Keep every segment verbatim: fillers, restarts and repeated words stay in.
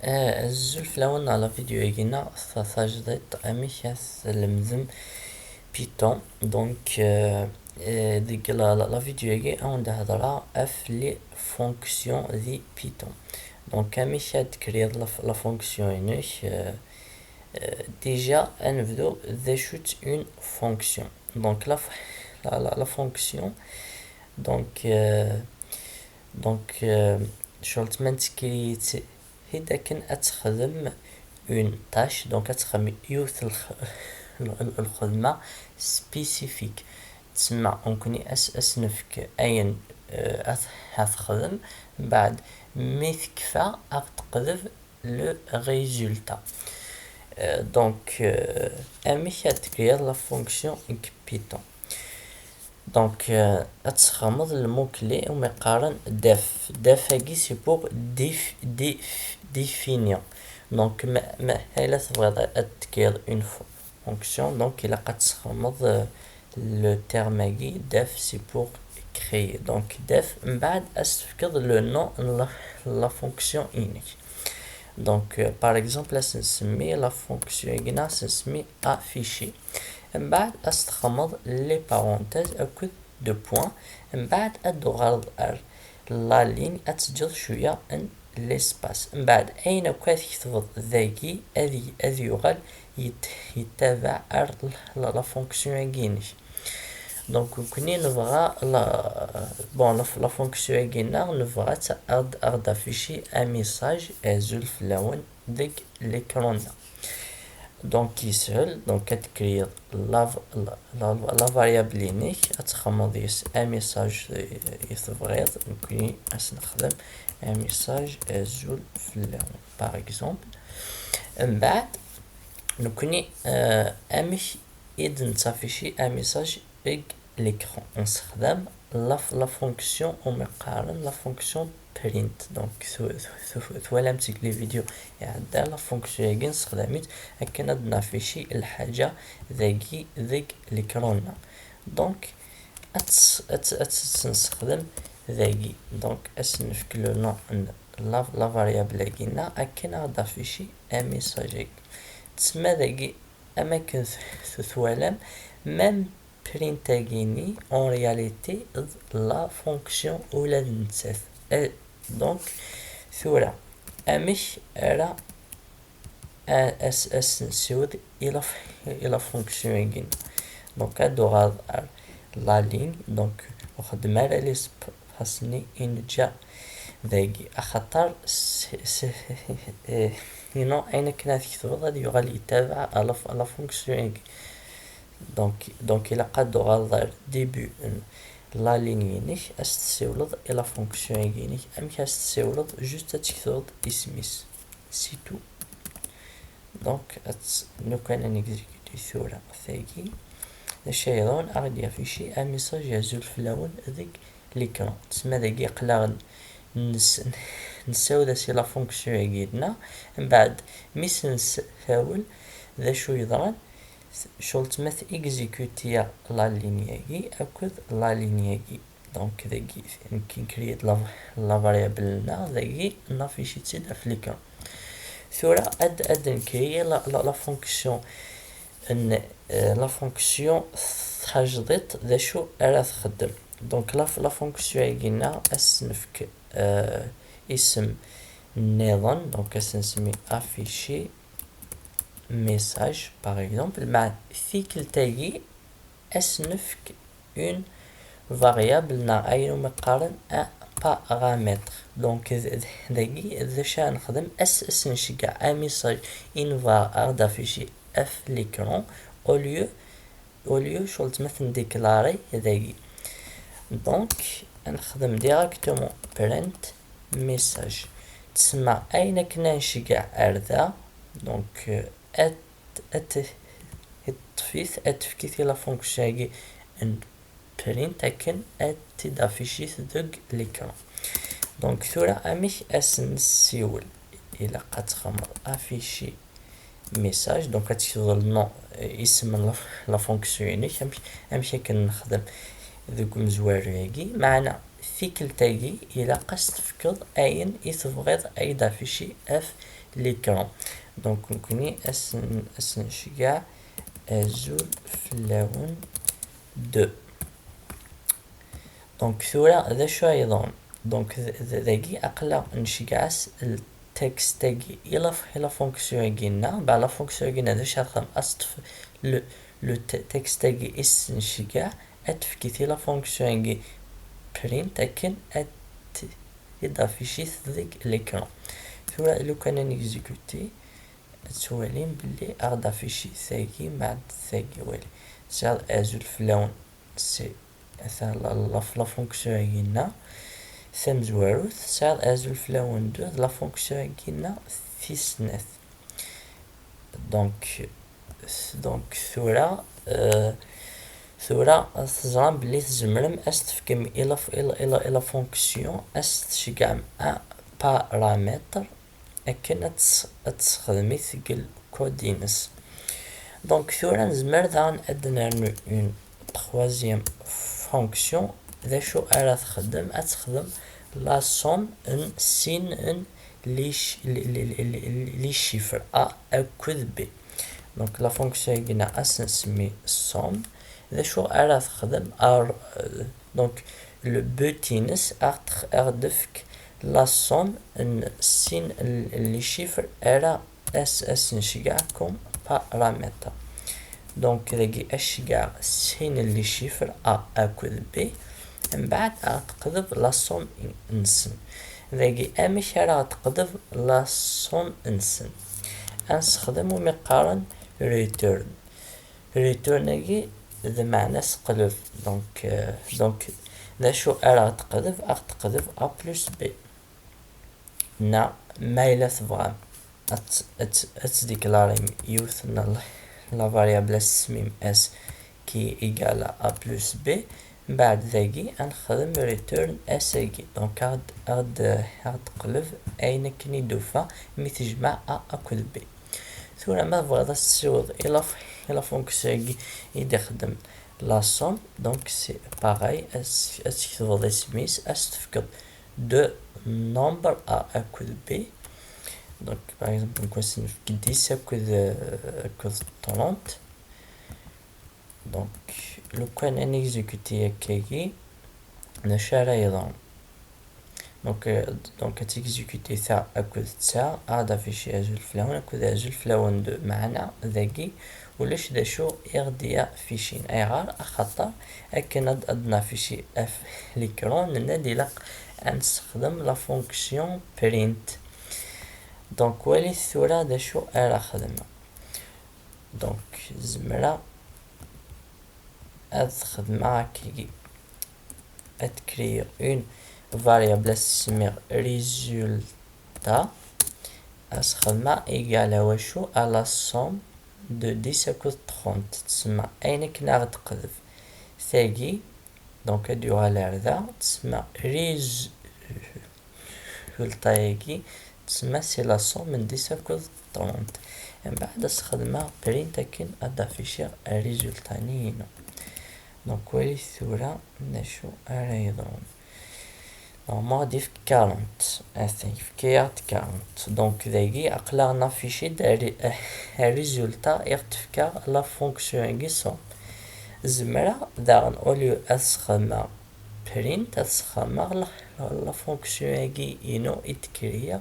Eh, azul fell-awen ɣer la vidéo-agi-nneɣ ta-, tajdiṭ, amek ad tlemdem Python. Donc, eh, eh, deg la, la, la vidéo-agi, ad wen-d-hedreɣ ɣef les fonctions di Python. Donc, amek ad d-tekriḍ la, la fonction-inek, eh, eh, déjà, ad nebdu d acu-tt une fonction. Donc, la, f- la, la, la fonction, donc, eh, donc, eh, ccɣel ma nettkri-tt-id akken ad texdem une tâche, donc ad texdem yiwet lx-, l-, l-, lxedma spécifique. Tsemma, nekkni as, as nefk ayen, eh, ad, ad texdem, mbeɛd mi tekfa ad teqdeb le résultat. Eh, donc, eh, amek ad d-tekriḍ la fonction deg Python? Donc, euh, ad tesxedmeḍ le mot-clé umi qqaren def. Def-agi, c'est pour déf-, déf-, définir. Donc, ma, ma, ma yella tebɣiḍ ad tekriḍ une fo-, fonction, donc ilaq ad tesxedmeḍ, euh, le terme-agi, def, c'est pour créer. Donc, def, mbeɛd ad s-tefkeḍ le nom n la, la fonction-inek. Donc, euh, par exemple, ad s-nsemmi la fonction-agi-nneɣ, ad s-nsemmi afficher. Mbeɛd ad s-texdmeḍ les parenthèses akked deux points. Mbeɛd ad d-tuɣaleḍ ar la ligne, ad teǧǧeḍ cwiya n l'espace. Mbeɛd ayen akk ad tketbeḍ dagi ad y-, ad yuɣal yet-, yettabaɛ ar la, la fonction-agi-inek. Donc, nekkni nebɣa la, bon, la, la fonction-agi-nneɣ nebɣa ad, ad, ad d-afficher un message, azul fell-awen, deg l'écran-nneɣ. Donc, yeshel, donc, ad tekriḍ la, la, la, la variable-inek, ad texdmeḍ yes un message, eh, i tebɣiḍ, nekkni ad s-nexdem un message azul fell-awen, par exemple. Mbeɛd, nekkni, eh, amek i d-nettaffici un message deg l'écran. Nessexdam la, la fonction umi qqaren la fonction print. Donc, tu-, tu-, tu-, twalam-tt deg les vidéos iɛeddan, la fonction-agi nessexdam-itt akken ad d-naffici lḥaǧa dagi deg l'écran-nneɣ. Donc, ad tt-, ad tt-, ad tt-nessexdem dagi. Donc, ad s-nefk le nom n la, la variable-agi-nneɣ akken ad ɣ-d-affici un message-agi. Tsemma dagi, am akken t-, t-, twalam, même print-agi-ni, en réalité, d la fonction ula d nettat. Eh, donc, tura, amek ara a-, as-, as-nsiweḍ i la f-, i la fonction-agi-ni? Donc, ad d-uɣaleḍ ar la ligne, donc, ur xeddem ara les p-, ass-nni i neǧǧa dagi, axaṭer s-, s-, eh, sinon ayen akken ad tketbeḍ ad yuɣal yettabaɛ à la f-, à la fonction-agi. Donc, donc ilaq ad d-tuɣaleḍ ar début n la ligne-inek, ad s-tessiwleḍ i la fonction-agi-inek. Amek ad s-tessiwleḍ? Juste ad tketbeḍ isem-is. C'est tout. Donc, ad tt-, lukan ad negzikuti tura tagi. D acu yeḍran? Ad ɣ-d-yaffici un message azul fell-awen deg l'écran. Tsemma dagi aql-aɣ n-, nes-, nessawed-as i la fonction-agi-nneɣ. Mbeɛd, mi s-nessawel, d acu yeḍran? Ccɣel ma t-exécuter la ligne-agi akked la ligne-agi. Donc, dagi, nekki ncréer-d la, la variable-nneɣ, dagi, naffici-tt-id ɣef l'écran. Tura, ad, ad ncréer la, la, la fonction n, euh, la fonction tajdiṭ, d acu ara txeddem. Donc, la, la fonction-agi-nneɣ, ad s-nefk, euh, isem nniḍen, donc, ad s-nsemmi afficher message, par exemple, mbeɛd tikkelt-agi, ad s-nefk une variable neɣ ayen umi qqaren un paramètre. Donc, d-, d-, dagi, d acu ara nexdem? Ad s-, ad s-nceggeɛ un message i nebɣa ad ɣ-d-affici ɣef l'écran, au lieu, au lieu, ccɣel ma t-ndéclarer dagi. Donc, ad nexdem directement print message. Tsemma ayen akken ad nceggeɛ ar da, donc, euh, ad, ad t-, ad teṭṭef-it, ad tefk-it i la fonction-agi n print akken ad t-id-affici-t deg l'écran. Donc, tura amek ad s-nessiwel? Ilaq ad txedmeḍ afficher message, donc ad tektbeḍ le nom, euh, isem n la, la fonction-inek, amek, amek akken nexdem deg umezwaru-agi. Meɛna tikkelt-agi ilaq ad s-tefkeḍ ayen i tebɣiḍ ad d-affici ɣef l'écran. Donc nekkni ad s-nceggeɛ azul fell-awen deux. Donc tura d acu ay yeḍran? Donc dagi aql-aɣ nceggeɛ-as texte-agi i la fonction-agi-nneɣ. Ba la fonction-agi-nneɣ d acu ara txdem? Ad teṭṭef le texte-agi i s-nceggeɛ, ad tefk-it i la fonction-agi print akken ad t-id-afficit deg l'écran. Tura lukan ad nexécuti, ad twalim belli aɣ-d-affici tagi mbeɛd tagi. Wali, tesɛiḍ azul fell-awen, c'est ata la fonction-agi-nneɣ tamezwarut, tesɛiḍ azul fell-awen deux d la fonction-agi-nneɣ tis snat. Donc donc tura euh, tura teẓram belli tzemrem ad s-tefkem i la, i la fonction ad s-tceggɛem un paramètre akken ad tesxedmit deg lkod-ines. Donc tura nezmer daɣen ad d-nernu une troisième fonction. D acu ara texdem? Ad texdem la somme n sin n les chiffres a akked b. Donc la fonction-agi-nneɣ ad s-nsemmi somme. D acu ara texdem? Donc le but-ines ad ɣ-d-tefk la somme n sin les chiffres ara ad s-nceggeɛ comme paramètre. Donc dagi ad ceggɛeɣ sin les chiffres a akked b, mbeɛd ad ɣ-d-teqdeb la somme-nsen. Dagi amek ara ɣ-d-teqdeb la somme-nsen? Ad nessexdem umi qqaren return. Return-agi d meɛna seqleb. Donc donc d acu ara ɣ-d-teqdeb? Ad ɣ-d-teqdeb a plus b. Neɣ ma yella tebɣam ad tdiklarem yiwet n la variable ad s-tsemim s qui égale a plus b. Mbeɛd dagi ad nexdem return s-agi. Donc ad ɣ-d-teqleb ayen akken i d-tufa mi tejmeɛ a akked b. Tura ma tebɣiḍ ad tessiwḍeḍ i la fonction-agi i d-ixeddem la somme, donc c'est pareil, ad tektbeḍ isem-is, ad s-tefkeḍ deux nombres a akked b. Donc par exemple, donc ad s-nefk dix akked akked trente. Donc lukan ad nexécuti akkagi, d acu ara yeḍrun? Donc donc ad texécuti ta akked ta, ad affici azul fell-awen akked azul fell-awen deux. Meɛna dagi ulac d acu i ɣ-d-yafficin. Ayɣer? Axaṭer akken ad d-naffici ɣef l'écran nenna-d ilaq ad nessexdem la fonction print. Donc walit tura d acu ara xedmeɣ. Donc zemreɣ ad xedmeɣ akkagi, ad créer une variable ad s-semmiɣ résultat, ad s-xedmeɣ égal à wacu? À la somme de dix akked trente. Tsemma ayen akken ara ɣ-d-teqdeb tagi. Donc ad d-yuɣal ar da, tsemma résultat-agi tsemma c'est la somme n dix akked trente. Mbeɛd ad s-xedmeɣ print akken ad d-afficiɣ résultat-nni-inu. Donc walit tura d acu ara yeḍrun. Normalement ad d-yefk quarante. Atan yefka-yaɣ-d quarante. Donc dagi aql-aɣ naffici-d résultat i ɣ-d-tefka la fonction-agi somme. Zemreɣ daɣen au lieu ad s-xedmeɣ print, ad s-xedmeɣ la fonction-agi inu i d-kriɣ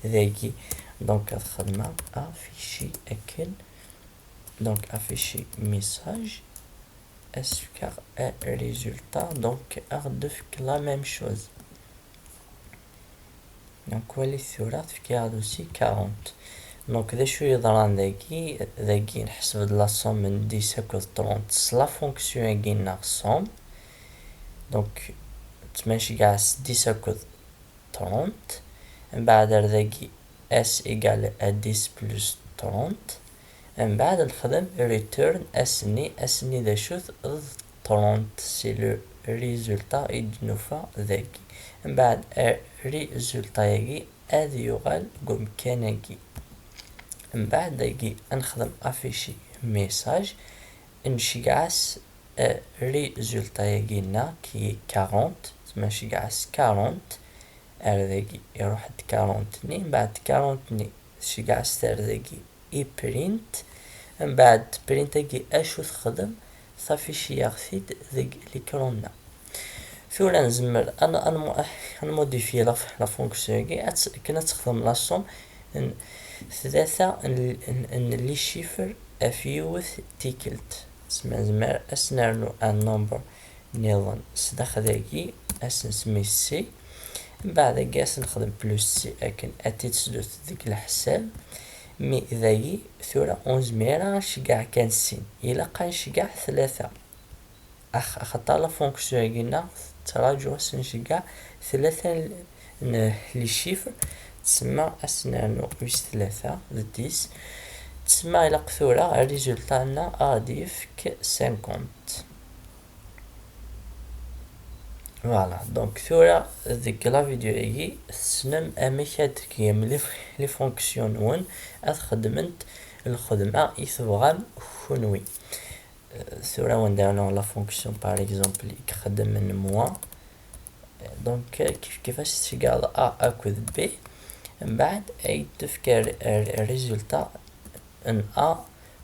dagi. Donc ad xedmeɣ affici akken. Donc affici message, ad s-fkeɣ résultat, donc ad ɣ-d-tefk la même chose. Donc walit tura tefka-aɣ-d aussi quarante. Donc d acu yeḍran dagi? Dagi nḥesb-d la somme n dix akked trente s la fonction-agi nneɣ somme. Donc ttmacgaɣ s dix akked trente. Mbeɛd ar dagi s égale à dix plus trente. Mbeɛd nexdem return s-nni, s-nni d acu-t? D trente, c'est le résultat i d-nufa dagi. Mbeɛd résultat-agi ad yuɣal deg umkan-agi. Mbeɛd dagi ad nexdem affici message, nceggeɛ-as résultat-agi-nneɣ qui est quarante, ma ceggeɛ-as quarante ar dagi, iruḥ-d quarante-nni, mbeɛd quarante-nni tceggeɛ-as ar dagi, iprint, mbeɛd print-agi acu texdem, taffici-yaɣ-t-id deg l'écran-nneɣ. Tura nezmer ad n-, ad nmu-, ad nmodifye la, la fonction-agi, ad tt-, akken ad texdem la somme n tlata n, n, n les chiffres ɣef yiwet tikkelt. Tezmer, nezmer ad s-nernu un nombre nniḍen sdaxel-agi, ad s-nsemmi C, mbeɛd-agi ad s-nexdem plus C akken ad t-id-tesdut deg leḥsab, mi dagi tura ur nezmir ara ad nceggeɛ kan sin, ilaq ad nceggeɛ tlata. Ax-, axaṭer la fonction-agi-nneɣ tettraǧu ad s-nceggeɛ tlata n, n les chiffres, tsemma ad s-nernu wis tlata d dix, tsemma ilaq tura résultat-nneɣ ad ɣ-d-yefk cinquante. Voilà, donc tura deg la vidéo-agi tessnem amek ad d-tgem les, les fonctions-nwen ad xedment lxedma i tebɣam kunwi. Euh, tura wen-d-rnuɣ la fonction par exemple i ixeddmen moins. Donc, euh, kif kif as tceggeḍ A akked B, mbeɛd ay d-tefk ar, ar, résultat n A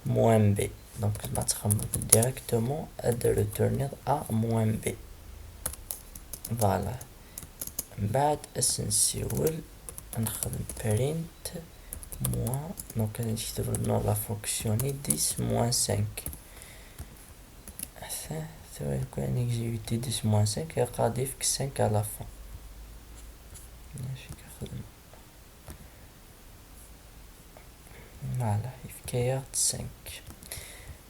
moins B. Donc, ma txemmeḍ directement ad d-retourniḍ A moins B. Voilà. Mbeɛd ad s-nsiwel, ad nexdem print moins, donc ad nekteb le nom la fonction-nni dix moins cinq. Ata, tura kan exécuter dix moins cinq, ilaq ad d-yefk cinq à la fin. Mačči kan xedmeɣ. Voilà, yefka-yaɣ-d cinq.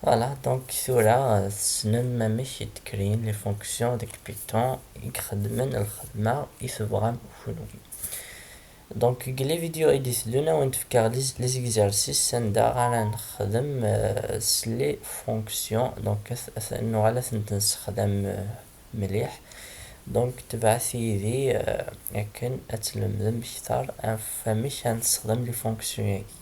Voilà, donc tura, euh, tessnem amek i d-kreen les fonctions deg Python i ixeddmen lxedma i tebɣam kunwi. Donc, deg les vidéos i d-iteddun, ad wen-d-fkeɣ les, les exercices anda ara nexdem, euh, s les fonctions. Donc, ad, ad, nuɣal ad tent-nessexdam, euh, mliḥ. Donc, tebɛet yid-i, euh, akken ad tlemdem kter ɣef amek ad nessexdem les fonctions-agi.